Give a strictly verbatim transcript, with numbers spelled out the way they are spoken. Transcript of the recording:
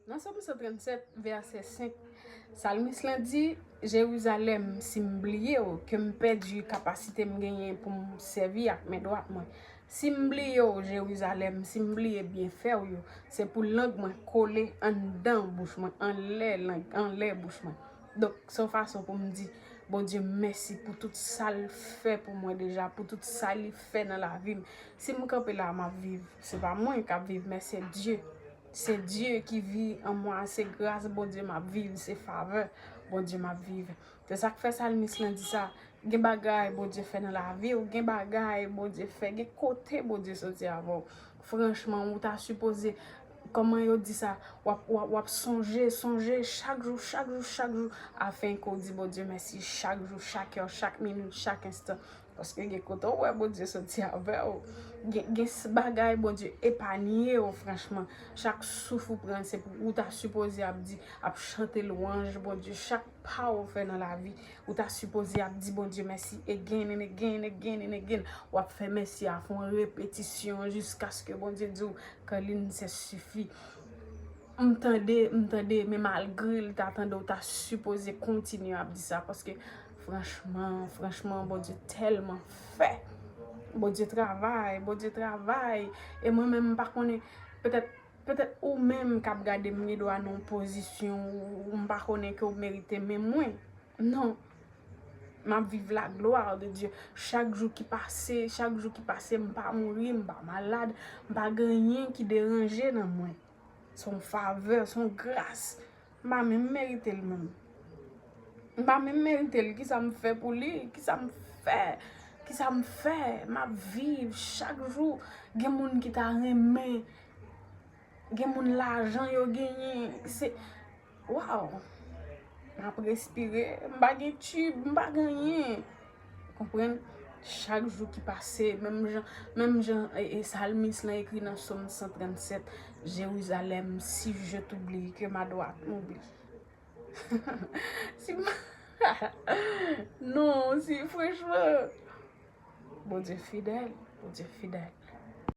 Nan Sòm san trannsenk, vèsè senk, salmis lan di, Jerizalèm, si m bliye w, ke m pèdi kapasite m genyen pou m sèvi ak men dwat mwen, si m bliye w, Jerizalèm, si m bliye byenfè w yo, se pou lang mwen kole anndan bouch mwen, anlè lang, anlè bouch mwen. Donk, se yon fason pou m di, Bondye, mèsi pou tout sa l fè pou mwen deja, pou tout sa li fè nan lavi m. Si m kanpe la, m ap viv. Se pa mwen k ap viv, men se Dye. Se Dye ki vi an mwa, se gras Bondye m ap viv, se favè Bondye m ap viv. Se sa k fè salmis lan di sa. Gen bagay Bondye fè nan lavi w, gen bagay Bondye fè, gen kote Bondye soti avè w. Franchman, ou ta sipoze, kòman yo di sa, w ap, w ap, w ap sonje, sonje chak jou, chak jou, chak jou, afenke w di Bondye mèsi chak jou, chak è, chak minit, chak enstan. Paske gen kote w wè Bondye soti avè w. Gen, gen s- bagay Bondye epanye w, franchman. Chak souf ou pran, se pou ou ta sipoze ap di, ap chante lwanj Bondye. Chak pa w fè nan lavi, ou ta sipoze ap di Bondye mèsi again and again, again and again. W ap fè mèsi a, fè yon repetisyon jiskaske Bondye di w, Carline, se sifi. M tande, m tande, men malgre l ta tande, ou ta sipoze kontinye ap di sa, paske franchman, franchman, Bondye tèlman fè. Bondye travay, Bondye travay. E mwen menm, m pa konnen, petèt, petèt ou menm k ap gade m, gen dwa nan yon pozisyon ou m pa konnen ke w merite, men mwen, non. M ap viv la gloire de Dieu. Chak jou ki pase, chak jou ki pase, m pa mouri, m pa malad, m pa gen anyen ki deranje nan mwen. Se yon favè, se yon gras. M pa menm merite l menm. M pa menm merite l. Kisa m fè pou li? Kisa m fè? Kisa m fè? M ap viv chak jou. Gen moun ki ta renmen. Gen moun lajan yo genyen. Se, waw. M ap respire. M pa gen tib, m pa gen anyen. Konprann? Chak jou ki pase, menm jan, menm jan e, e, salmis lan ekri nan Sòm san trannsenk, Jérusalem, si je t'oublie, que ma droite m'oublie. Si m-, non, si, franchman, Bondye fidèl, Bondye fidèl.